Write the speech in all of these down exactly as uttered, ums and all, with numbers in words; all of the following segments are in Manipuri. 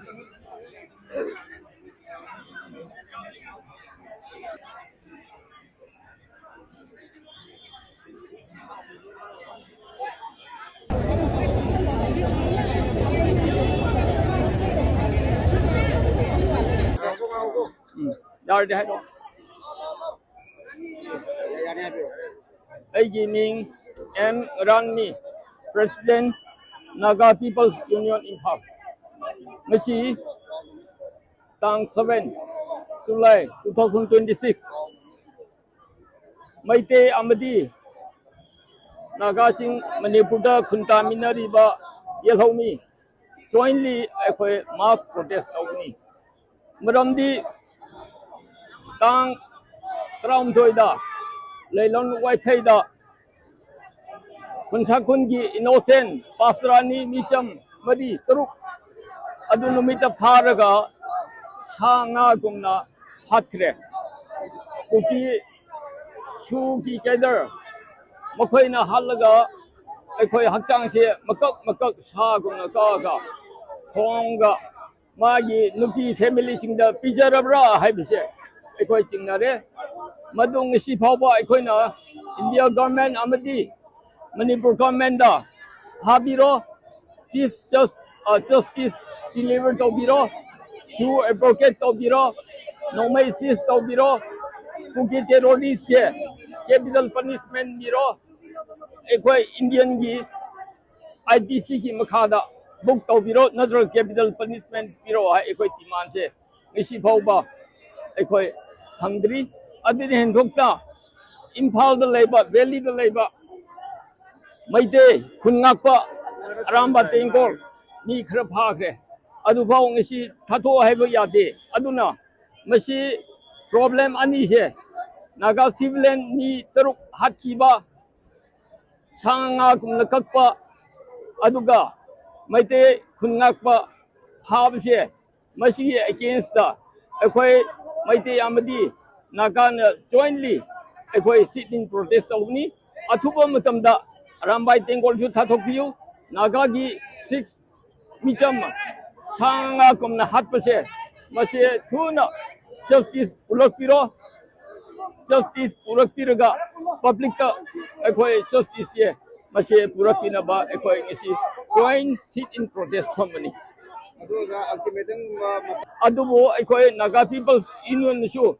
ꯎꯝ, ꯌꯥꯔꯗꯤ ꯍꯥꯏꯔꯛꯑꯣ꯫ ꯑꯩꯒꯤ ꯃꯤꯡ M Rangmi, President, Naga People's Union, Imphal. ꯉꯁꯤ ꯇꯥꯡ seven July two thousand twenty-six, Meitei ꯑꯃꯗꯤ ꯅꯥꯒꯥꯁꯤꯡ ꯃꯅꯤꯄꯨꯔꯗ ꯈꯨꯟꯇꯥꯃꯤꯟꯅꯔꯤꯕ ꯌꯦꯜꯍꯧꯃꯤ jointly ꯑꯩꯈꯣꯏ mass protest ꯇꯧꯒꯅꯤ꯫ ꯃꯔꯝꯗꯤ ꯇꯥꯡ ꯇꯔꯥꯍꯨꯝꯗꯣꯏꯗ ꯂꯩꯂꯣꯡ ꯋꯥꯏꯊꯩꯗ ꯈꯨꯟꯁꯥ ꯈꯨꯟꯒꯤ innocent ꯄꯥꯁꯇꯔ ꯑꯅꯤ, ꯃꯤꯆꯝ ꯃꯔꯤ ꯇꯔꯨꯛ ꯑꯗꯨ ꯅꯨꯃꯤꯠꯇ ꯐꯥꯔꯒ ꯁꯥ ꯉꯥꯒꯨꯝꯅ ꯍꯥꯠꯈ꯭ꯔꯦ꯫ ꯀꯨꯀꯤ ꯁꯨꯒꯤ cadre ꯃꯈꯣꯏꯅ ꯍꯥꯠꯂꯒ ꯑꯩꯈꯣꯏ ꯍꯛꯆꯥꯡꯁꯦ ꯃꯀꯛ ꯃꯀꯛ ꯁꯥꯒꯨꯝꯅ ꯀꯛꯑꯒ ꯊꯣꯡꯒ ꯃꯥꯒꯤ ꯅꯨꯄꯤ family ꯁꯤꯡꯗ ꯄꯤꯖꯔꯕ꯭ꯔꯥ ꯍꯥꯏꯕꯁꯦ ꯑꯩꯈꯣꯏ ꯆꯤꯡꯅꯔꯦ꯫ ꯃꯗꯨ ꯉꯁꯤ ꯐꯥꯎꯕ ꯑꯩꯈꯣꯏꯅ India government ꯑꯃꯗꯤ ꯃꯅꯤꯄꯨꯔ government ꯗ ꯐꯥꯕꯤꯔꯣ, Chief Jus-, ꯑ, Justice deliver ꯇꯧꯕꯤꯔꯣ, ꯁꯨ abrogate ꯇꯧꯕꯤꯔꯣ, ꯅꯣꯡꯃꯩ cease ꯇꯧꯕꯤꯔꯣ, ꯀꯨꯀꯤ terrorist ꯁꯦ capital punishment ꯄꯤꯔꯣ꯫ ꯑꯩꯈꯣꯏ Indian ꯒꯤ I P C ꯒꯤ ꯃꯈꯥꯗ book ꯇꯧꯕꯤꯔꯣ, ꯅꯠꯇ꯭ꯔꯒ capital punishment ꯄꯤꯔꯣ ꯍꯥꯏ ꯑꯩꯈꯣꯏ demand ꯁꯦ ꯉꯁꯤ ꯐꯥꯎꯕ ꯑꯩꯈꯣꯏ ꯐꯪꯗ꯭ꯔꯤ꯫ ꯑꯗꯨꯗꯤ ꯍꯦꯟꯗꯣꯛꯇ ꯏꯝꯐꯥꯜꯗ ꯂꯩꯕ, valley ꯗ ꯂꯩꯕ ꯃꯩꯇꯩ ꯈꯨꯟ ꯉꯥꯛꯄ ꯑꯔꯥꯝꯕ ꯇꯦꯡꯒꯣꯜ ꯃꯤ ꯈꯔ ꯐꯥꯈ꯭ꯔꯦ꯫ ꯑꯗꯨꯐꯥꯎ ꯉꯁꯤ ꯊꯥꯗꯣꯛꯑꯣ ꯍꯥꯏꯕ ꯌꯥꯗꯦ꯫ ꯑꯗꯨꯅ ꯃꯁꯤ problem ꯑꯅꯤꯁꯦ, ꯅꯥꯒꯥ civilian ꯃꯤ ꯇꯔꯨꯛ ꯍꯥꯠꯈꯤꯕ, ꯁꯥ ꯉꯥꯒꯨꯝꯅ ꯀꯛꯄ, ꯑꯗꯨꯒ ꯃꯩꯇꯩ ꯈꯨꯟ ꯉꯥꯛꯄ ꯐꯥꯕꯁꯦ, ꯃꯁꯤꯒꯤ against ꯇ ꯑꯩꯈꯣꯏ ꯃꯩꯇꯩ ꯑꯃꯗꯤ ꯅꯥꯒꯥꯅ jointly ꯑꯩꯈꯣꯏ sit in protest ꯇꯧꯒꯅꯤ꯫ ꯑꯊꯨꯕ ꯃꯇꯝꯗ ꯑꯔꯥꯝꯕꯥꯏ ꯇꯦꯡꯒꯣꯜꯁꯨ ꯊꯥꯗꯣꯛꯄꯤꯌꯨ, ꯅꯥꯒꯥꯒꯤ six ꯃꯤꯆꯝ ꯁꯥ ꯉꯥ ꯀꯨꯝꯅ ꯍꯥꯠꯄꯁꯦ, ꯃꯁꯤ ꯊꯨꯅ ꯖꯁꯇꯤꯁ ꯄꯨꯔꯛꯄꯤꯔꯣ꯫ ꯖꯁꯇꯤꯁ ꯄꯨꯔꯛꯄꯤꯔꯒ ꯄꯕ꯭ꯂꯤꯛꯇ ꯑꯩꯈꯣꯏ ꯖꯁꯇꯤꯁꯁꯦ ꯃꯁꯤ ꯄꯨꯔꯛꯄꯤꯅꯕ ꯑꯩꯈꯣꯏ ꯉꯁꯤ ꯖꯣꯏꯟ ꯁꯤꯠ ꯏꯟ ꯄ꯭ꯔꯣꯇꯦꯁ ꯐꯝꯕꯅꯤ꯫ ꯑꯗꯨ ꯑꯣꯖꯥ, ꯑꯜꯇꯤꯃꯦꯇꯝ, ꯑ, ꯑꯗꯨꯕꯨ ꯑꯩꯈꯣꯏ ꯅꯥꯒꯥ ꯄꯤꯄꯜꯁ ꯌꯨꯅꯤꯌꯟꯅꯁꯨ,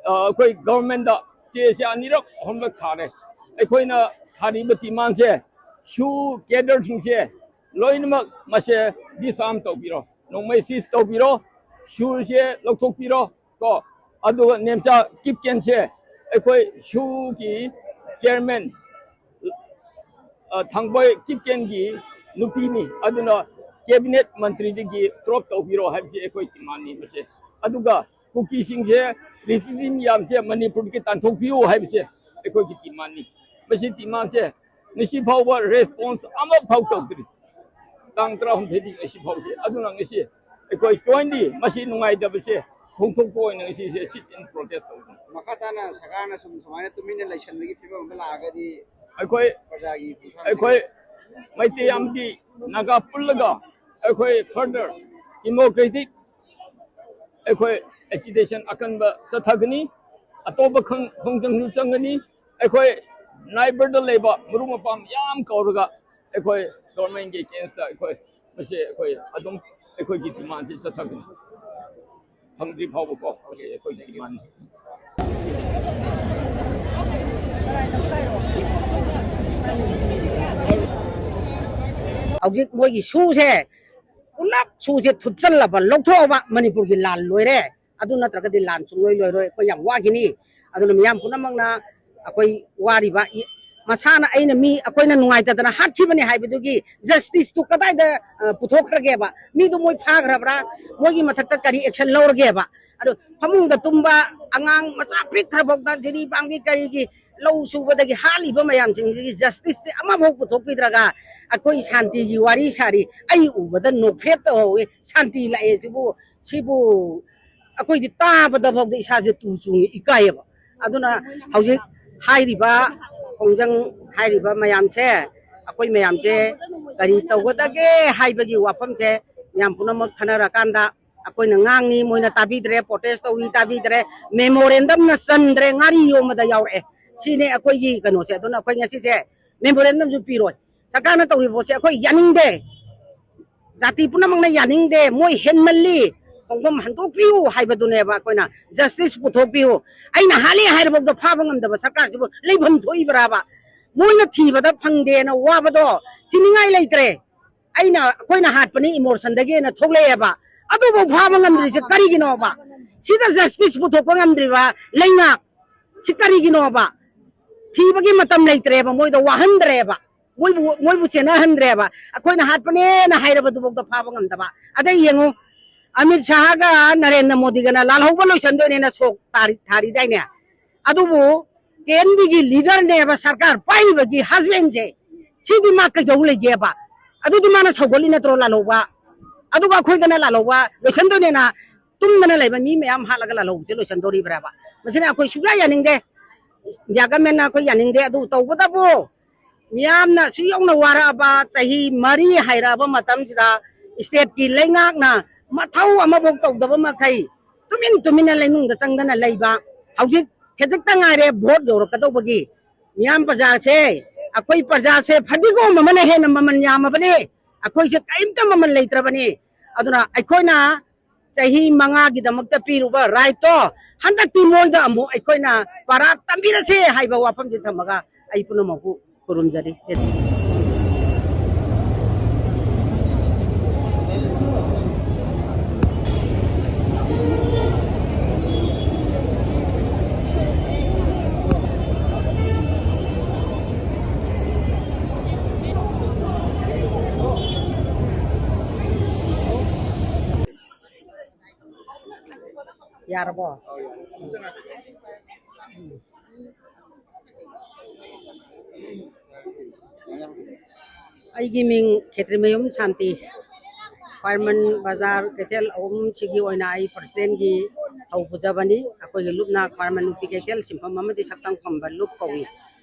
ꯑ, ꯑꯩꯈꯣꯏ ꯒꯚꯔꯟꯃꯦꯟꯗ ꯆꯦꯁꯦ ꯑꯅꯤꯔꯛ ꯑꯍꯨꯝꯂꯛ ꯊꯥꯔꯦ꯫ ꯑꯩꯈꯣꯏꯅ ꯊꯥꯔꯤꯕ ꯗꯤꯃꯥꯟꯁꯦ, ꯁꯨ ꯀꯦꯗꯔꯁꯤꯡꯁꯦ ꯂꯣꯏꯅꯃꯛ ꯃꯁꯦ ꯗꯤꯁꯥꯔꯝ ꯇꯧꯕꯤꯔꯣ, ꯅꯣꯡꯃꯩ ꯁꯤꯁ ꯇꯧꯕꯤꯔꯣ, ꯁꯨꯁꯦ ꯂꯧꯊꯣꯛꯄꯤꯔꯣ ꯀꯣ꯫ ꯑꯗꯨꯒ ꯅꯦꯝꯆꯥ ꯀꯤꯞꯀꯦꯟꯁꯦ ꯑꯩꯈꯣꯏ ꯁꯨꯒꯤ ꯆꯤꯌꯔꯃꯦꯟ, ꯑ, ꯊꯥꯡꯕꯣꯏ ꯀꯤꯞꯀꯦꯟꯒꯤ ꯅꯨꯄꯤꯅꯤ, ꯑꯗꯨꯅ ꯀꯦꯕꯤꯅꯦꯠ ꯃꯟꯇ꯭ꯔꯤꯗꯒꯤ ꯗ꯭ꯔꯣꯞ ꯇꯧꯕꯤꯔꯣ ꯍꯥꯏꯕꯁꯤ ꯑꯩꯈꯣꯏ ꯗꯤꯃꯥꯟꯅꯤ ꯃꯁꯦ꯫ ꯑꯗꯨꯒ ꯀꯨꯀꯤꯁꯤꯡꯁꯦ, ꯔꯤꯐ꯭ꯌꯨꯖꯤ ꯃꯌꯥꯝꯁꯦ ꯃꯅꯤꯄꯨꯔꯗꯒꯤ ꯇꯥꯟꯊꯣꯛꯄꯤꯌꯨ ꯍꯥꯏꯕꯁꯦ ꯑꯩꯈꯣꯏꯒꯤ ꯗꯤꯃꯥꯟꯅꯤ꯫ ꯃꯁꯤ ꯗꯤꯃꯥꯟꯁꯦ ꯉꯁꯤ ꯐꯥꯎꯕ ꯔꯦꯁꯄꯣꯟꯁ ꯑꯃꯐꯥꯎ ꯇꯧꯗ꯭ꯔꯤ, ꯇꯥꯡ ꯇꯔꯥꯍꯨꯝꯗꯣꯏꯗꯒꯤ ꯉꯁꯤ ꯐꯥꯎꯁꯦ꯫ ꯑꯗꯨꯅ ꯉꯁꯤ ꯑꯩꯈꯣꯏ ꯖꯣꯏꯟꯂꯤ ꯃꯁꯤ ꯅꯨꯡꯉꯥꯏꯇꯕꯁꯦ ꯐꯣꯡꯗꯣꯛꯄ ꯑꯣꯏꯅ ꯉꯁꯤꯁꯦ ꯁꯤꯠ ꯏꯟ ꯄ꯭ꯔꯣꯇꯦꯁ ꯇꯧꯕꯅꯤ꯫ ꯃꯈꯥ ꯇꯥꯅ ꯁꯔꯀꯥꯔꯅ ꯁꯨꯝ ꯁꯨꯃꯥꯏꯅ ꯇꯨꯃꯤꯟꯅ ꯂꯩꯁꯟꯕꯒꯤ ꯐꯤꯕꯝ ꯑꯃ ꯂꯥꯛꯑꯒꯗꯤ ꯑꯩꯈꯣꯏ ꯄ꯭ꯔꯖꯥꯒꯤ ꯈꯣꯡꯊꯥꯡꯁꯤꯗꯤ ꯑꯩꯈꯣꯏ ꯃꯩꯇꯩ ꯑꯃꯗꯤ ꯅꯥꯒꯥ ꯄꯨꯜꯂꯒ ꯑꯩꯈꯣꯏ ꯐꯔꯗꯔ ꯗꯤꯃꯣꯀ꯭ꯔꯦꯇꯤꯛ ꯑꯩꯈꯣꯏ ꯑꯦꯖꯤꯇꯦꯁꯟ ꯑꯀꯟꯕ ꯆꯠꯊꯒꯅꯤ꯫ ꯑꯇꯣꯞꯄ ꯈꯪ-, ꯈꯣꯡꯖꯪꯁꯨ ꯆꯪꯒꯅꯤ꯫ ꯑꯩꯈꯣꯏ ꯅꯥꯏꯕꯔꯗ ꯂꯩꯕ ꯃꯔꯨꯞ ꯃꯄꯥꯡ ꯌꯥꯝ ꯀꯧꯔꯒ ꯑꯩꯈꯣꯏ ꯒꯣꯔꯃꯦꯟꯒꯤ ꯑꯦꯒꯦꯟꯁꯇ ꯑꯩꯈꯣꯏ ꯃꯁꯤ ꯑꯩꯈꯣꯏ ꯑꯗꯨꯝ ꯑꯩꯈꯣꯏꯒꯤ ꯗꯤꯃꯥꯟꯁꯤ ꯆꯠꯊꯒꯅꯤ꯫ ꯐꯪꯗ꯭ꯔꯤ ꯐꯥꯎꯕꯀꯣ, ꯃꯁꯤ ꯑꯩꯈꯣꯏꯒꯤ ꯗꯤꯃꯥꯟꯅꯤ꯫ ꯍꯧꯖꯤꯛ ꯃꯣꯏꯒꯤ ꯁꯨꯁꯦ ꯄꯨꯂꯞ ꯁꯨꯁꯦ ꯊꯨꯞꯆꯜꯂꯕ, ꯂꯧꯊꯣꯛꯑꯕ, ꯃꯅꯤꯄꯨꯔꯒꯤ ꯂꯥꯟ ꯂꯣꯏꯔꯦ꯫ ꯑꯗꯨ ꯅꯠꯇ꯭ꯔꯒꯗꯤ ꯂꯥꯟ ꯁꯨꯡꯂꯣꯏ ꯂꯣꯏꯔꯣꯏ꯫ ꯑꯩꯈꯣꯏ ꯌꯥꯝ ꯋꯥꯈꯤꯅꯤ꯫ ꯑꯗꯨꯅ ꯃꯤꯌꯥꯝ ꯄꯨꯝꯅꯃꯛꯅ ꯑꯩꯈꯣꯏ ꯋꯥꯔꯤꯕ ꯏ-, ꯃꯁꯥꯅ, ꯑꯩꯅ ꯃꯤ, ꯑꯩꯈꯣꯏꯅ ꯅꯨꯡꯉꯥꯏꯇꯗꯅ ꯍꯥꯠꯈꯤꯕꯅꯤ ꯍꯥꯏꯕꯗꯨꯒꯤ ꯖꯁꯇꯤꯁꯇꯨ ꯀꯗꯥꯏꯗ, ꯑ, ꯄꯨꯊꯣꯛꯈ꯭ꯔꯒꯦꯕ? ꯃꯤꯗꯨ ꯃꯣꯏ ꯐꯥꯈ꯭ꯔꯕ꯭ꯔꯥ? ꯃꯣꯏꯒꯤ ꯃꯊꯛꯇ ꯀꯔꯤ ꯑꯦꯛꯁꯟ ꯂꯧꯔꯒꯦꯕ? ꯑꯗꯣ ꯐꯃꯨꯡꯗ ꯇꯨꯝꯕ ꯑꯉꯥꯡ ꯃꯆꯥ ꯄꯤꯛꯈ꯭ꯔꯐꯥꯎꯗ ꯖꯤꯔꯤ ꯄꯥꯝꯕꯤ ꯀꯔꯤꯒꯤ ꯂꯧ ꯁꯨꯕꯗꯒꯤ ꯍꯥꯠꯂꯤꯕ ꯃꯌꯥꯝꯁꯤꯡꯁꯤꯒꯤ ꯖꯁꯇꯤꯁꯁꯦ ꯑꯃꯐꯥꯎ ꯄꯨꯊꯣꯛꯄꯤꯗ꯭ꯔꯒ ꯑꯩꯈꯣꯏ ꯁꯥꯟꯇꯤꯒꯤ ꯋꯥꯔꯤ ꯁꯥꯔꯤ꯫ ꯑꯩ ꯎꯕꯗ ꯅꯣꯛꯐꯦꯠ ꯇꯧꯍꯧꯋꯤ꯫ ꯁꯥꯟꯇꯤ ꯂꯥꯛꯑꯦ ꯁꯤꯕꯨ, ꯁꯤꯕꯨ ꯑꯩꯈꯣꯏꯗꯤ ꯇꯥꯕꯗ ꯐꯥꯎꯗ ꯏꯁꯥꯁꯦ ꯇꯨ ꯆꯣꯡꯉꯤ, ꯏꯀꯥꯏꯌꯦꯕ꯫ ꯑꯗꯨꯅ ꯍꯧꯖꯤꯛ ꯍꯥꯏꯔꯤꯕ ꯈꯣꯡꯖꯪ ꯍꯥꯏꯔꯤꯕ ꯃꯌꯥꯝꯁꯦ, ꯑꯩꯈꯣꯏ ꯃꯌꯥꯝꯁꯦ ꯀꯔꯤ ꯇꯧꯒꯗꯒꯦ ꯍꯥꯏꯕꯒꯤ ꯋꯥꯐꯝꯁꯦ ꯃꯌꯥꯝ ꯄꯨꯝꯅꯃꯛ ꯈꯟꯅꯔꯀꯥꯟꯗ ꯑꯩꯈꯣꯏꯅ ꯉꯥꯡꯅꯤ, ꯃꯣꯏꯅ ꯇꯥꯕꯤꯗ꯭ꯔꯦ, ꯄ꯭ꯔꯣꯇꯦꯁ ꯇꯧꯏ, ꯇꯥꯕꯤꯗ꯭ꯔꯦ, ꯃꯦꯃꯣꯔꯦꯟꯗꯝꯅ ꯆꯟꯗ꯭ꯔꯦ, ꯉꯥꯔꯤ ꯌꯣꯝꯕꯗ ꯌꯥꯎꯔꯛꯑꯦ꯫ ꯁꯤꯅꯦ ꯑꯩꯈꯣꯏꯒꯤ ꯀꯩꯅꯣꯁꯦ꯫ ꯑꯗꯨꯅ ꯑꯩꯈꯣꯏ ꯉꯁꯤꯁꯦ ꯃꯦꯃꯣꯔꯦꯟꯗꯝꯁꯨ ꯄꯤꯔꯣꯏ꯫ ꯁꯔꯀꯥꯔꯅ ꯇꯧꯔꯤꯕ ꯄꯣꯠꯁꯦ ꯑꯩꯈꯣꯏ ꯌꯥꯅꯤꯡꯗꯦ, ꯖꯥꯇꯤ ꯄꯨꯝꯅꯃꯛꯅ ꯌꯥꯅꯤꯡꯗꯦ꯫ ꯃꯣꯏ ꯍꯦꯟꯃꯜꯂꯤ, ꯈꯣꯡꯐꯝ ꯍꯟꯗꯣꯛꯄꯤꯌꯨ ꯍꯥꯏꯕꯗꯨꯅꯦꯕ ꯑꯩꯈꯣꯏꯅ꯫ ꯖꯁꯇꯤꯁ ꯄꯨꯊꯣꯛꯄꯤꯌꯨ꯫ ꯑꯩꯅ ꯍꯥꯠꯂꯦ ꯍꯥꯏꯔꯕꯐꯥꯎꯗ ꯐꯥꯕ ꯉꯝꯗꯕ ꯁꯔꯀꯥꯔꯁꯤꯕꯨ ꯂꯩꯐꯝ ꯊꯣꯛꯏꯕ꯭ꯔꯥꯕ? ꯃꯣꯏꯅ ꯊꯤꯕꯗ ꯐꯪꯗꯦꯅ ꯋꯥꯕꯗꯣ ꯊꯤꯅꯤꯡꯉꯥꯏ ꯂꯩꯇ꯭ꯔꯦ꯫ ꯑꯩꯅ, ꯑꯩꯈꯣꯏꯅ ꯍꯥꯠꯄꯅꯤ ꯏꯃꯣꯁꯟꯗꯒꯤꯅ ꯊꯣꯛꯂꯛꯑꯦꯕ, ꯑꯗꯨꯐꯥꯎ ꯐꯥꯕ ꯉꯝꯗ꯭ꯔꯤꯁꯦ ꯀꯔꯤꯒꯤꯅꯣꯕ? ꯁꯤꯗ ꯖꯁꯇꯤꯁ ꯄꯨꯊꯣꯛꯄ ꯉꯝꯗ꯭ꯔꯤꯕ ꯂꯩꯉꯥꯛ ꯁꯤ ꯀꯔꯤꯒꯤꯅꯣꯕ? ꯊꯤꯕꯒꯤ ꯃꯇꯝ ꯂꯩꯇ꯭ꯔꯦꯕ, ꯃꯣꯏꯗ ꯋꯥꯍꯟꯗ꯭ꯔꯦꯕ, ꯃꯣꯏꯕꯨ, ꯃꯣꯏꯕꯨ ꯆꯦꯟꯅꯍꯟꯗ꯭ꯔꯦꯕ꯫ ꯑꯩꯈꯣꯏꯅ ꯍꯥꯠꯄꯅꯦꯅ ꯍꯥꯏꯔꯕꯗꯨꯐꯥꯎꯗ ꯐꯥꯕ ꯉꯝꯗꯕ꯫ ꯑꯗꯩ ꯌꯦꯡꯉꯨ, ꯑꯃꯤꯠ ꯁꯥꯍꯒ ꯅꯔꯦꯟꯗ꯭ꯔ ꯃꯣꯗꯤꯒꯅ ꯂꯥꯜꯍꯧꯕ ꯂꯣꯏꯁꯟꯗꯣꯏꯅꯦꯅ ꯁꯣꯛ ꯇꯥꯔꯤ-, ꯊꯥꯔꯤꯗꯥꯏꯅꯦ? ꯑꯗꯨꯕꯨ ꯀꯦ ꯑꯦꯟ ꯕꯤꯒꯤ ꯂꯤꯗꯔꯅꯦꯕ ꯁꯔꯀꯥꯔ ꯄꯥꯏꯔꯤꯕꯒꯤ ꯍꯁꯕꯦꯟꯁꯦ, ꯁꯤꯗꯤ ꯃꯥ ꯀꯩꯗꯧ ꯂꯩꯒꯦꯕ? ꯑꯗꯨꯗꯤ ꯃꯥꯅ ꯁꯧꯒꯠꯂꯤ ꯅꯠꯇ꯭ꯔꯣ ꯂꯥꯜꯍꯧꯕ? ꯑꯗꯨꯒ ꯑꯩꯈꯣꯏꯗꯅ ꯂꯥꯜꯍꯧꯕ ꯂꯣꯏꯁꯟꯗꯣꯏꯅꯦꯅ ꯇꯨꯝꯗꯅ ꯂꯩꯕ ꯃꯤ ꯃꯌꯥꯝ ꯍꯥꯠꯂꯒ ꯂꯥꯜꯍꯧꯕꯁꯦ ꯂꯣꯏꯁꯟꯗꯣꯔꯤꯕ꯭ꯔꯥꯕ? ꯃꯁꯤꯅ ꯑꯩꯈꯣꯏ ꯁꯨꯡꯌꯥ ꯌꯥꯅꯤꯡꯗꯦ꯫ ꯏꯟꯗꯤꯌꯥ ꯒꯃꯦꯟꯅ ꯑꯩꯈꯣꯏ ꯌꯥꯅꯤꯡꯗꯦ꯫ ꯑꯗꯨ ꯇꯧꯕꯇꯕꯨ ꯃꯤꯌꯥꯝꯅ ꯑꯁꯨꯛ ꯌꯧꯅ ꯋꯥꯔꯛꯑꯕ, ꯆꯍꯤ ꯃꯔꯤ ꯍꯥꯏꯔꯛꯑꯕ ꯃꯇꯝꯁꯤꯗ ꯏꯁꯇꯦꯠꯀꯤ ꯂꯩꯉꯥꯛꯅ ꯃꯊꯧ ꯑꯃꯐꯥꯎ ꯇꯧꯗꯕ ꯃꯈꯩ ꯇꯨꯃꯤꯟ ꯇꯨꯃꯤꯟꯅ ꯂꯩꯅꯨꯡꯗ ꯆꯪꯗꯅ ꯂꯩꯕ꯫ ꯍꯧꯖꯤꯛ ꯈꯖꯤꯛꯇ ꯉꯥꯏꯔꯦ ꯚꯣꯠ ꯌꯧꯔꯛꯀꯗꯧꯕꯒꯤ꯫ ꯃꯤꯌꯥꯝ ꯄ꯭ꯔꯖꯥꯁꯦ, ꯑꯩꯈꯣꯏ ꯄ꯭ꯔꯖꯥꯁꯦ ꯐꯗꯤꯒꯣꯝ ꯑꯃꯅ ꯍꯦꯟꯅ ꯃꯃꯜ ꯌꯥꯝꯃꯕꯅꯤ꯫ ꯑꯩꯈꯣꯏꯁꯦ ꯀꯔꯤꯝꯇ ꯃꯃꯜ ꯂꯩꯇ꯭ꯔꯕꯅꯤ꯫ ꯑꯗꯨꯅ ꯑꯩꯈꯣꯏꯅ ꯆꯍꯤ ꯃꯉꯥꯒꯤꯗꯃꯛꯇ ꯄꯤꯔꯨꯕ ꯔꯥꯏꯠꯇꯣ ꯍꯟꯗꯛꯇꯤ ꯃꯣꯏꯗ ꯑꯃꯨꯛ ꯑꯩꯈꯣꯏꯅ ꯄꯔꯥ ꯇꯝꯕꯤꯔꯁꯦ ꯍꯥꯏꯕ ꯋꯥꯐꯝꯁꯤ ꯊꯝꯃꯒ ꯑꯩ ꯄꯨꯝꯅꯃꯛꯄꯨ ꯈꯨꯔꯨꯝꯖꯔꯤ꯫ ꯌꯥꯔꯕꯣ? ꯑꯩꯒꯤ ꯃꯤꯡ ꯈꯦꯇ꯭ꯔꯤꯃꯌꯨꯝ ꯁꯥꯟꯇꯤ, ꯈ꯭ꯋꯥꯏꯔꯝꯕꯟ ꯕꯖꯥꯔ ꯀꯩꯊꯦꯜ ꯑꯍꯨꯝꯁꯤꯒꯤ ꯑꯣꯏꯅ ꯑꯩ ꯄ꯭ꯔꯁꯤꯗꯦꯟꯒꯤ ꯊꯧ ꯄꯨꯖꯕꯅꯤ꯫ ꯑꯩꯈꯣꯏꯒꯤ ꯂꯨꯞꯅ ꯈ꯭ꯋꯥꯏꯔꯝꯕꯟ ꯅꯨꯄꯤ ꯀꯩꯊꯦꯜ ꯁꯤꯟꯐꯝ ꯑꯃꯗꯤ ꯁꯛꯇꯝ ꯈꯝꯕ ꯂꯨꯞ ꯀꯧꯏ꯫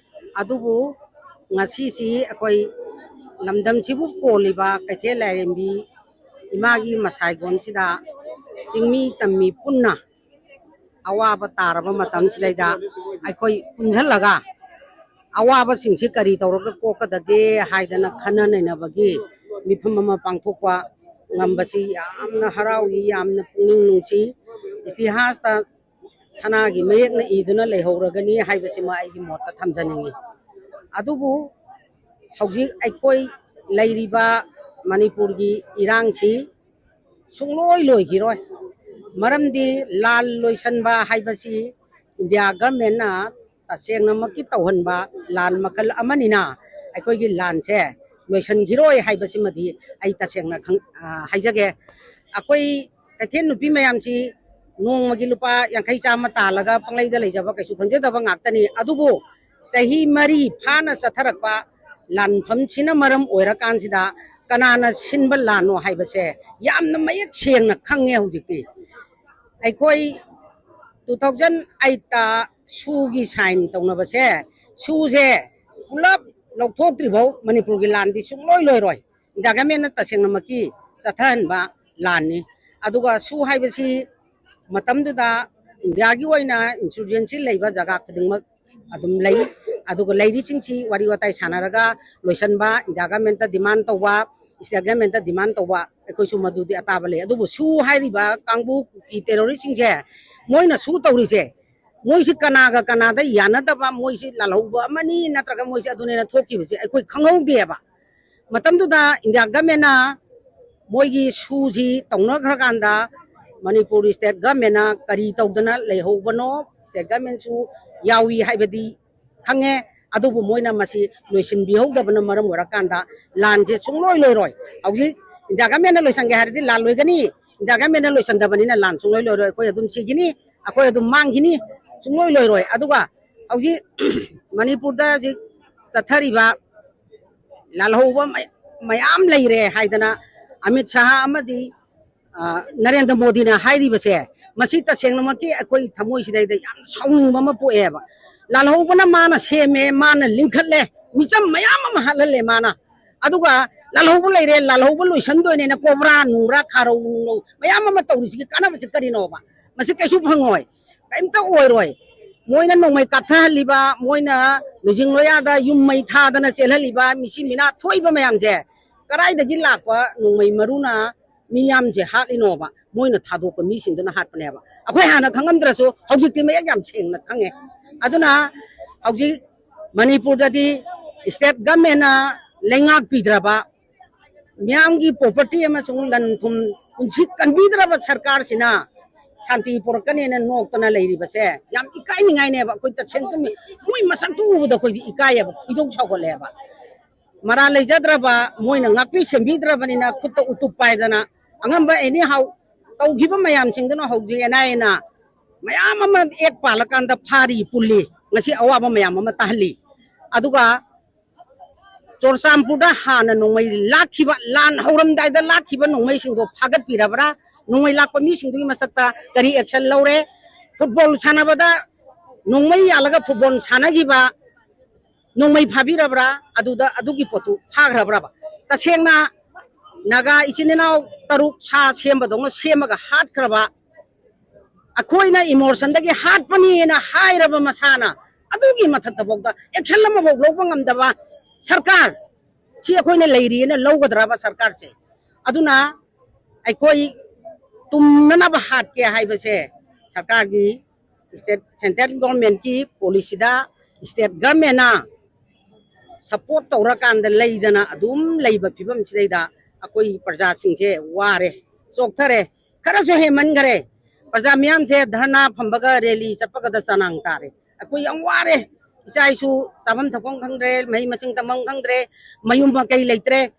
ꯑꯗꯨꯕꯨ ꯉꯁꯤꯁꯤ ꯑꯩꯈꯣꯏ ꯂꯝꯗꯝꯁꯤꯕꯨ ꯀꯣꯜꯂꯤꯕ ꯀꯩꯊꯦꯜ ꯂꯥꯏꯔꯦꯝꯕꯤ ꯏꯃꯥꯒꯤ ꯃꯁꯥꯏꯒꯣꯟꯁꯤꯗ ꯆꯤꯡꯃꯤ ꯇꯝꯃꯤ ꯄꯨꯟꯅ ꯑꯋꯥꯕ ꯇꯥꯔꯕ ꯃꯇꯝꯁꯤꯗꯩꯗ ꯑꯩꯈꯣꯏ ꯄꯨꯟꯁꯤꯜꯂꯒ ꯑꯋꯥꯕꯁꯤꯡꯁꯤ ꯀꯔꯤ ꯇꯧꯔꯒ ꯀꯣꯛꯀꯗꯒꯦ ꯍꯥꯏꯗꯅ ꯈꯟꯅ ꯅꯩꯅꯕꯒꯤ ꯃꯤꯐꯝ ꯑꯃ ꯄꯥꯡꯊꯣꯛꯄ ꯉꯝꯕꯁꯤ ꯌꯥꯝꯅ ꯍꯔꯥꯎꯏ, ꯌꯥꯝꯅ ꯄꯨꯛꯅꯤꯡ ꯅꯨꯡꯁꯤ꯫ ꯏꯇꯤꯍꯥꯁꯇ ꯁꯅꯥꯒꯤ ꯃꯌꯦꯛꯅ ꯏꯗꯨꯅ ꯂꯩꯍꯧꯔꯒꯅꯤ ꯍꯥꯏꯕꯁꯤꯃ ꯑꯩꯒꯤ ꯃꯣꯠꯇ ꯊꯝꯖꯅꯤꯡꯏ꯫ ꯑꯗꯨꯕꯨ ꯍꯧꯖꯤꯛ ꯑꯩꯈꯣꯏ ꯂꯩꯔꯤꯕ ꯃꯅꯤꯄꯨꯔꯒꯤ ꯏꯔꯥꯡꯁꯤ ꯁꯨꯡꯂꯣꯏ ꯂꯣꯏꯈꯤꯔꯣꯏ꯫ ꯃꯔꯝꯗꯤ ꯂꯥꯟ ꯂꯣꯏꯁꯤꯟꯕ ꯍꯥꯏꯕꯁꯤ ꯏꯟꯗꯤꯌꯥ ꯒꯔꯃꯦꯟꯅ ꯇꯁꯦꯡꯅꯃꯛꯀꯤ ꯇꯧꯍꯟꯕ ꯂꯥꯟ ꯃꯈꯜ ꯑꯃꯅꯤꯅ ꯑꯩꯈꯣꯏꯒꯤ ꯂꯥꯟꯁꯦ ꯂꯣꯏꯁꯤꯟꯈꯤꯔꯣꯏ ꯍꯥꯏꯕꯁꯤꯃꯗꯤ ꯑꯩ ꯇꯁꯦꯡꯅ ꯈꯪ-, ꯑ, ꯍꯥꯏꯖꯒꯦ꯫ ꯑꯩꯈꯣꯏ ꯀꯩꯊꯦꯜ ꯅꯨꯄꯤ ꯃꯌꯥꯝꯁꯤ ꯅꯣꯡꯃꯒꯤ ꯂꯨꯄꯥ ꯌꯥꯡꯈꯩ ꯆꯥꯝꯃ ꯇꯥꯜꯂꯒ ꯄꯪꯂꯩꯗ ꯂꯩꯖꯕ ꯀꯩꯁꯨ ꯈꯟꯖꯗꯕ ꯉꯥꯛꯇꯅꯤ꯫ ꯑꯗꯨꯕꯨ ꯆꯍꯤ ꯃꯔꯤ ꯐꯥꯅ ꯆꯠꯊꯔꯛꯄ ꯂꯥꯟꯐꯝꯁꯤꯅ ꯃꯔꯝ ꯑꯣꯏꯔꯀꯥꯟꯁꯤꯗ ꯀꯅꯥꯅ ꯁꯤꯟꯕ ꯂꯥꯟꯅꯣ ꯍꯥꯏꯕꯁꯦ ꯌꯥꯝꯅ ꯃꯌꯦꯛ ꯁꯦꯡꯅ ꯈꯪꯉꯦ ꯍꯧꯖꯤꯛꯇꯤ꯫ ꯑꯩꯈꯣꯏ two thousand eight ꯁꯨꯒꯤ ꯁꯥꯏꯟ ꯇꯧꯅꯕꯁꯦ, ꯁꯨꯁꯦ ꯄꯨꯂꯞ ꯂꯧꯊꯣꯛꯇ꯭ꯔꯤꯐꯥꯎ ꯃꯅꯤꯄꯨꯔꯒꯤ ꯂꯥꯟꯗꯤ ꯁꯨꯡꯂꯣꯏ ꯂꯣꯏꯔꯣꯏ꯫ ꯏꯟꯗꯤꯌꯥ ꯒꯃꯦꯟꯅ ꯇꯁꯦꯡꯅꯃꯛꯀꯤ ꯆꯠꯊꯍꯟꯕ ꯂꯥꯟꯅꯤ꯫ ꯑꯗꯨꯒ ꯁꯨ ꯍꯥꯏꯕꯁꯤ ꯃꯇꯝꯗꯨꯗ ꯏꯟꯗꯤꯌꯥꯒꯤ ꯑꯣꯏꯅ ꯏꯟꯁꯨꯔꯖꯦꯟꯁꯤ ꯂꯩꯕ ꯖꯒꯥ ꯈꯨꯗꯤꯡꯃꯛ ꯑꯗꯨꯝ ꯂꯩ꯫ ꯑꯗꯨꯒ ꯂꯩꯔꯤꯁꯤꯡꯁꯤ ꯋꯥꯔꯤ ꯋꯥꯇꯥꯏ ꯁꯥꯟꯅꯔꯒ ꯂꯣꯏꯁꯤꯟꯕ, ꯏꯟꯗꯤꯌꯥ ꯒꯃꯦꯟꯇ ꯗꯤꯃꯥꯟ ꯇꯧꯕ, ꯁ꯭ꯇꯦꯠ ꯒꯃꯦꯟꯇ ꯗꯤꯃꯥꯟ ꯇꯧꯕ, ꯑꯩꯈꯣꯏꯁꯨ ꯃꯗꯨꯗꯤ ꯑꯇꯥꯕ ꯂꯩ꯫ ꯑꯗꯨꯕꯨ ꯁꯨ ꯍꯥꯏꯔꯤꯕ ꯀꯥꯡꯕꯨ ꯀꯨꯀꯤ ꯇꯦꯔꯣꯔꯤꯁꯁꯤꯡꯁꯦ, ꯃꯣꯏꯅ ꯁꯨ ꯇꯧꯔꯤꯁꯦ, ꯃꯣꯏꯁꯤ ꯀꯅꯥꯒ ꯀꯅꯥꯗ ꯌꯥꯅꯗꯕ, ꯃꯣꯏꯁꯤ ꯂꯥꯜꯍꯧꯕ ꯑꯃꯅꯤ ꯅꯠꯇ꯭ꯔꯒ ꯃꯣꯏꯁꯤ ꯑꯗꯨꯅꯦꯅ ꯊꯣꯛꯈꯤꯕꯁꯦ ꯑꯩꯈꯣꯏ ꯈꯪꯍꯧꯗꯦꯕ꯫ ꯃꯇꯝꯗꯨꯗ ꯏꯟꯗꯤꯌꯥ ꯒꯃꯦꯟꯅ ꯃꯣꯏꯒꯤ ꯁꯨꯁꯤ ꯇꯧꯅꯈ꯭ꯔꯀꯥꯟꯗ ꯃꯅꯤꯄꯨꯔ ꯁ꯭ꯇꯦꯠ ꯒꯃꯦꯟꯅ ꯀꯔꯤ ꯇꯧꯗꯅ ꯂꯩꯍꯧꯕꯅꯣ, ꯁ꯭ꯇꯦꯠ ꯒꯃꯦꯟꯁꯨ ꯌꯥꯎꯏ ꯍꯥꯏꯕꯗꯤ ꯈꯪꯉꯦ꯫ ꯑꯗꯨꯕꯨ ꯃꯣꯏꯅ ꯃꯁꯤ ꯂꯣꯏꯁꯤꯟꯕꯤꯍꯧꯗꯕꯅ ꯃꯔꯝ ꯑꯣꯏꯔꯀꯥꯟꯗ ꯂꯥꯟꯁꯦ ꯁꯨꯡꯂꯣꯏ ꯂꯣꯏꯔꯣꯏ꯫ ꯍꯧꯖꯤꯛ ꯏꯟꯗꯤꯌꯥ ꯒꯃꯦꯟꯅ ꯂꯣꯏꯁꯟꯒꯦ ꯍꯥꯏꯔꯗꯤ ꯂꯥꯟ ꯂꯣꯏꯒꯅꯤ, ꯏꯟꯗꯤꯌꯥ ꯒꯃꯦꯟꯅ ꯂꯣꯏꯁꯟꯗꯕꯅꯤꯅ ꯂꯥꯟ ꯁꯨꯡꯂꯣꯏ ꯂꯣꯏꯔꯣꯏ꯫ ꯑꯩꯈꯣꯏ ꯑꯗꯨꯝ ꯁꯤꯈꯤꯅꯤ, ꯑꯩꯈꯣꯏ ꯑꯗꯨꯝ ꯃꯥꯡꯈꯤꯅꯤ, ꯁꯨꯡꯂꯣꯏ ꯂꯣꯏꯔꯣꯏ꯫ ꯑꯗꯨꯒ ꯍꯧꯖꯤꯛ ꯃꯅꯤꯄꯨꯔꯗ ꯍꯧꯖꯤꯛ ꯆꯠꯊꯔꯤꯕ ꯂꯥꯜꯍꯧꯕ ꯃꯌꯥꯝ ꯂꯩꯔꯦ ꯍꯥꯏꯗꯅ ꯑꯃꯤꯠ ꯁꯥꯍ ꯑꯃꯗꯤ, ꯑ, ꯅꯔꯦꯟꯗ꯭ꯔ ꯃꯣꯗꯤꯅ ꯍꯥꯏꯔꯤꯕꯁꯦ, ꯃꯁꯤ ꯇꯁꯦꯡꯅꯃꯛꯀꯤ ꯑꯩꯈꯣꯏ ꯊꯃꯣꯏꯁꯤꯗꯩꯗ ꯌꯥꯝ ꯁꯥꯎꯅꯤꯡꯕ ꯑꯃ ꯄꯣꯛꯑꯦꯕ꯫ ꯂꯥꯜꯍꯧꯕꯅ ꯃꯥꯅ ꯁꯦꯝꯃꯦ, ꯃꯥꯅ ꯂꯤꯡꯈꯠꯂꯦ, ꯃꯤꯆꯝ ꯃꯌꯥꯝ ꯑꯃ ꯍꯥꯠꯍꯜꯂꯦ ꯃꯥꯅ꯫ ꯑꯗꯨꯒ ꯂꯥꯜꯍꯧꯕ ꯂꯩꯔꯦ, ꯂꯥꯜꯍꯧꯕ ꯂꯣꯏꯁꯟꯗꯣꯏꯅꯦꯅ ꯀꯣꯕ꯭ꯔꯥ ꯅꯨꯡꯕ꯭ꯔꯥ ꯈꯥꯔꯧ ꯅꯨꯡꯂꯧ ꯃꯌꯥꯝ ꯑꯃ ꯇꯧꯔꯤꯁꯤꯒꯤ ꯀꯥꯟꯅꯕꯁꯤ ꯀꯔꯤꯅꯣꯕ? ꯃꯁꯤ ꯀꯩꯁꯨ ꯐꯪꯉꯣꯏ, ꯀꯔꯤꯝꯇ ꯑꯣꯏꯔꯣꯏ꯫ ꯃꯣꯏꯅ ꯅꯣꯡꯃꯩ ꯀꯥꯞꯊꯍꯜꯂꯤꯕ, ꯃꯣꯏꯅ ꯂꯨꯖꯤꯡ ꯂꯣꯌꯥꯗ ꯌꯨꯝ ꯃꯩ ꯊꯥꯗꯅ ꯆꯦꯜꯍꯜꯂꯤꯕ, ꯃꯤꯁꯤ ꯃꯤꯅꯥ ꯊꯣꯛꯏꯕ ꯃꯌꯥꯝꯁꯦ ꯀꯗꯥꯏꯗꯒꯤ ꯂꯥꯛꯄ ꯅꯣꯡꯃꯩ ꯃꯔꯨꯅ ꯃꯤꯌꯥꯝꯁꯦ ꯍꯥꯠꯂꯤꯅꯣꯕ? ꯃꯣꯏꯅ ꯊꯥꯗꯣꯛꯄ ꯃꯤꯁꯤꯡꯗꯨꯅ ꯍꯥꯠꯄꯅꯦꯕ꯫ ꯑꯩꯈꯣꯏ ꯍꯥꯟꯅ ꯈꯪꯉꯝꯗ꯭ꯔꯁꯨ ꯍꯧꯖꯤꯛꯇꯤ ꯃꯌꯦꯛ ꯌꯥꯝ ꯁꯦꯡꯅ ꯈꯪꯉꯦ꯫ ꯑꯗꯨꯅ ꯍꯧꯖꯤꯛ ꯃꯅꯤꯄꯨꯔꯗꯗꯤ state government ꯅ ꯂꯩꯉꯥꯛ ꯄꯤꯗ꯭ꯔꯕ, ꯃꯤꯌꯥꯝꯒꯤ property ꯑꯃꯁꯨꯡ ꯂꯟ ꯊꯨꯝ ꯄꯨꯟꯁꯤ ꯀꯟꯕꯤꯗ꯭ꯔꯕ ꯁꯔꯀꯥꯔꯁꯤꯅ ꯁꯥꯟꯇꯤ ꯄꯨꯔꯛꯀꯅꯦꯅ ꯅꯣꯛꯇꯅ ꯂꯩꯔꯤꯕꯁꯦ ꯌꯥꯝ ꯏꯀꯥꯏꯅꯤꯡꯉꯥꯏꯅꯦꯕ꯫ ꯑꯩꯈꯣꯏ ꯇꯁꯦꯡꯅ ꯃꯣꯏ ꯃꯁꯛꯇꯨ ꯎꯕꯗ ꯑꯩꯈꯣꯏꯗꯤ ꯏꯀꯥꯏꯌꯦꯕ, ꯈꯣꯏꯗꯧ ꯁꯥꯎꯒꯠꯂꯦꯕ꯫ ꯃꯔꯥꯜ ꯂꯩꯖꯗ꯭ꯔꯕ, ꯃꯣꯏꯅ ꯉꯥꯛꯄꯤ ꯁꯦꯝꯕꯤꯗ꯭ꯔꯕꯅꯤꯅ ꯈꯨꯠꯇ ꯎꯇꯨꯞ ꯄꯥꯏꯗꯅ ꯑꯉꯝꯕ anyhow ꯇꯧꯈꯤꯕ ꯃꯌꯥꯝꯁꯤꯡꯗꯨꯅ ꯍꯧꯖꯤꯛ ꯑꯦꯟ ꯑꯥꯏ ꯑꯦꯅ ꯃꯌꯥꯝ ꯑꯃ ꯑꯦꯛ ꯄꯥꯜꯂꯀꯥꯟꯗ ꯐꯥꯔꯤ ꯄꯨꯜꯂꯤ, ꯉꯁꯤ ꯑꯋꯥꯕ ꯃꯌꯥꯝ ꯑꯃ ꯇꯥꯍꯜꯂꯤ꯫ ꯑꯗꯨꯒ ꯆꯨꯔꯆꯥꯟꯄꯨꯔꯗ ꯍꯥꯟꯅ ꯅꯣꯡꯃꯩ ꯂꯥꯛꯈꯤꯕ, ꯂꯥꯟ ꯍꯧꯔꯝꯗꯥꯏꯗ ꯂꯥꯛꯈꯤꯕ ꯅꯣꯡꯃꯩꯁꯤꯡꯗꯣ ꯐꯥꯒꯠꯄꯤꯔꯕ꯭ꯔꯥ? ꯅꯣꯡꯃꯩ ꯂꯥꯛꯄ ꯃꯤꯁꯤꯡꯗꯨꯒꯤ ꯃꯁꯛꯇ ꯀꯔꯤ action ꯂꯧꯔꯦ? Football ꯁꯥꯟꯅꯕꯗ ꯅꯣꯡꯃꯩ ꯌꯥꯜꯂꯒ football ꯁꯥꯟꯅꯈꯤꯕ ꯅꯣꯡꯃꯩ ꯐꯥꯕꯤꯔꯕ꯭ꯔꯥ? ꯑꯗꯨꯗ ꯑꯗꯨꯒꯤ ꯄꯣꯠꯇꯨ ꯐꯥꯈ꯭ꯔꯕ꯭ꯔꯕ? ꯇꯁꯦꯡꯅ ꯅꯥꯒꯥ ꯏꯆꯤꯟ ꯏꯅꯥꯎ ꯇꯔꯨꯛ ꯁꯥ ꯁꯦꯝꯕꯗꯧꯅ ꯁꯦꯝꯃꯒ ꯍꯥꯠꯈ꯭ꯔꯕ, ꯑꯩꯈꯣꯏꯅ emotion ꯗꯒꯤ ꯍꯥꯠꯄꯅꯤꯅ ꯍꯥꯏꯔꯕ ꯃꯁꯥꯅ ꯑꯗꯨꯒꯤ ꯃꯊꯛꯇꯐꯥꯎꯗ action ꯑꯃꯐꯥꯎ ꯂꯧꯕ ꯉꯝꯗꯕ ꯁꯔꯀꯥꯔ, ꯁꯤ ꯑꯩꯈꯣꯏꯅ ꯂꯩꯔꯤꯑꯅ ꯂꯧꯒꯗ꯭ꯔꯕ ꯁꯔꯀꯥꯔꯁꯦ? ꯑꯗꯨꯅ ꯑꯩꯈꯣꯏ ꯇꯨꯝꯅꯅꯕ ꯍꯥꯠꯀꯦ ꯍꯥꯏꯕꯁꯦ ꯁꯔꯀꯥꯔꯒꯤ, state, central government ꯀꯤ policy ꯗ state government ꯅ support ꯇꯧꯔꯀꯥꯟꯗ ꯂꯩꯗꯅ ꯑꯗꯨꯝ ꯂꯩꯕ ꯐꯤꯕꯝꯁꯤꯗꯩꯗ ꯑꯩꯈꯣꯏ ꯄ꯭ꯔꯖꯥꯁꯤꯡꯁꯦ ꯋꯥꯔꯦ, ꯆꯣꯛꯊꯔꯦ, ꯈꯔꯁꯨ ꯍꯦꯟꯃꯟꯈꯔꯦ꯫ ꯄ꯭ꯔꯖꯥ ꯃꯤꯌꯥꯝꯁꯦ ꯙꯔꯅꯥ ꯐꯝꯕꯒ rally ꯆꯠꯄꯒꯗ ꯆꯅꯥꯡ ꯇꯥꯔꯦ꯫ ꯑꯩꯈꯣꯏ ꯌꯥꯝ ꯋꯥꯔꯦ, ꯏꯆꯥ ꯏꯁꯨ ꯆꯥꯐꯝ ꯊꯛꯐꯝ ꯈꯪꯗ꯭ꯔꯦ, ꯃꯍꯩ ꯃꯁꯤꯡ ꯇꯝꯐꯝ ꯈꯪꯗ꯭ꯔꯦ, ꯃꯌꯨꯝ ꯃꯀꯩ ꯂꯩꯇ꯭ꯔꯦ꯫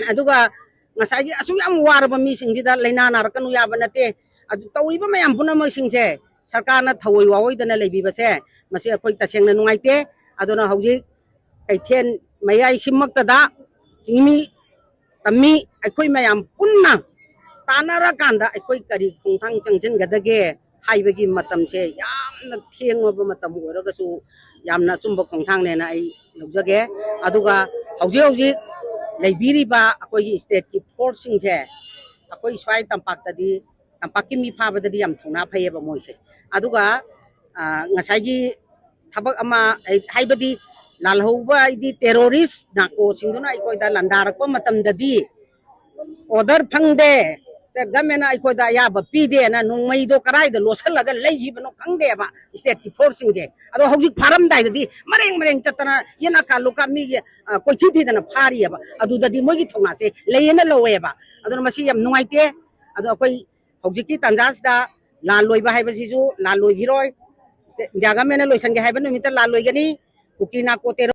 ꯑꯗꯨꯒ ꯉꯁꯥꯏꯒꯤ ꯑꯁꯨꯛ ꯌꯥꯝ ꯋꯥꯔꯕ ꯃꯤꯁꯤꯡꯁꯤꯗ ꯂꯥꯏꯅꯥ ꯅꯥꯔꯛꯀꯅꯨ ꯌꯥꯕ ꯅꯠꯇꯦ꯫ ꯑꯗꯨ ꯇꯧꯔꯤꯕ ꯃꯌꯥꯝ ꯄꯨꯝꯅꯃꯛꯁꯤꯡꯁꯦ ꯁꯔꯀꯥꯔꯅ ꯊꯑꯣꯏ ꯋꯥꯑꯣꯏꯗꯅ ꯂꯩꯕꯤꯕꯁꯦ, ꯃꯁꯤ ꯑꯩꯈꯣꯏ ꯇꯁꯦꯡꯅ ꯅꯨꯡꯉꯥꯏꯇꯦ꯫ ꯑꯗꯨꯅ ꯍꯧꯖꯤꯛ ꯀꯩꯊꯦꯜ ꯃꯌꯥꯏꯁꯤꯃꯛꯇꯗ ꯆꯤꯡꯃꯤ ꯇꯝꯃꯤ ꯑꯩꯈꯣꯏ ꯃꯌꯥꯝ ꯄꯨꯟꯅ ꯇꯥꯟꯅꯔꯀꯥꯟꯗ ꯑꯩꯈꯣꯏ ꯀꯔꯤ ꯈꯣꯡꯊꯥꯡ ꯆꯪꯁꯤꯟꯒꯗꯒꯦ ꯍꯥꯏꯕꯒꯤ ꯃꯇꯝꯁꯦ ꯌꯥꯝꯅ ꯊꯦꯡꯉꯕ ꯃꯇꯝ ꯑꯣꯏꯔꯒꯁꯨ ꯌꯥꯝꯅ ꯑꯆꯨꯝꯕ ꯈꯣꯡꯊꯥꯡꯅꯦꯅ ꯑꯩ ꯂꯧꯖꯒꯦ꯫ ꯑꯗꯨꯒ ꯍꯧꯖꯤꯛ ꯍꯧꯖꯤꯛ ꯂꯩꯕꯤꯔꯤꯕ ꯑꯩꯈꯣꯏꯒꯤ ꯁ꯭ꯇꯦꯠꯀꯤ ꯐꯣꯔꯁꯁꯤꯡꯁꯦ ꯑꯩꯈꯣꯏ ꯁ꯭ꯋꯥꯏ ꯇꯝꯄꯥꯛꯇꯗꯤ, ꯇꯝꯄꯥꯛꯀꯤ ꯃꯤ ꯐꯥꯕꯗꯗꯤ ꯌꯥꯝ ꯊꯧꯅꯥ ꯐꯩꯌꯦꯕ ꯃꯣꯏꯁꯦ꯫ ꯑꯗꯨꯒ ꯉꯁꯥꯏꯒꯤ ꯊꯕꯛ ꯑꯃ, ꯍꯥꯏꯕꯗꯤ ꯂꯥꯜꯍꯧꯕ ꯍꯥꯏꯗꯤ ꯇꯦꯔꯣꯔꯤꯁ ꯅꯥꯀꯣꯁꯤꯡꯗꯨꯅ ꯑꯩꯈꯣꯏꯗ ꯂꯥꯟꯗꯥꯔꯛꯄ ꯃꯇꯝꯗꯗꯤ ꯑꯣꯔꯗꯔ ꯐꯪꯗꯦ, ꯁ꯭ꯇꯦꯠ ꯒꯃꯦꯟꯅ ꯑꯩꯈꯣꯏꯗ ꯑꯌꯥꯕ ꯄꯤꯗꯦꯅ ꯅꯣꯡꯃꯩꯗꯣ ꯀꯗꯥꯏꯗ ꯂꯣꯠꯁꯤꯜꯂꯒ ꯂꯩꯈꯤꯕꯅꯣ ꯈꯪꯗꯦꯕ ꯁ꯭ꯇꯦꯠꯀꯤ ꯐꯣꯔꯁꯁꯤꯡꯁꯦ꯫ ꯑꯗꯣ ꯍꯧꯖꯤꯛ ꯐꯥꯔꯝꯗꯥꯏꯗꯗꯤ ꯃꯔꯦꯡ ꯃꯔꯦꯡ ꯆꯠꯇꯅ ꯌꯦꯅꯥꯀꯥ ꯂꯨꯀꯥ ꯃꯤꯒꯤ ꯀꯣꯏꯊꯤ ꯊꯤꯗꯅ ꯐꯥꯔꯤꯑꯕ꯫ ꯑꯗꯨꯗꯗꯤ ꯃꯣꯏꯒꯤ ꯊꯧꯅꯥꯁꯦ ꯂꯩꯌꯦꯅ ꯂꯧꯋꯦꯕ꯫ ꯑꯗꯨꯅ ꯃꯁꯤ ꯌꯥꯝ ꯅꯨꯡꯉꯥꯏꯇꯦ꯫ ꯑꯗꯣ ꯑꯩꯈꯣꯏ ꯍꯧꯖꯤꯛꯀꯤ ꯇꯥꯟꯖꯥꯁꯤꯗ ꯂꯥꯜ ꯂꯣꯏꯕ ꯍꯥꯏꯕꯁꯤꯁꯨ ꯂꯥꯜ ꯂꯣꯏꯈꯤꯔꯣꯏ꯫ ꯏꯟꯗꯤꯌꯥ ꯒꯃꯦꯟꯅ ꯂꯣꯏꯁꯟꯒꯦ ꯍꯥꯏꯕ ꯅꯨꯃꯤꯠꯇ ꯂꯥꯜ ꯂꯣꯏꯒꯅꯤ꯫ ꯀꯨꯀꯤ ꯅꯥꯀꯣ ꯇꯦꯔꯣ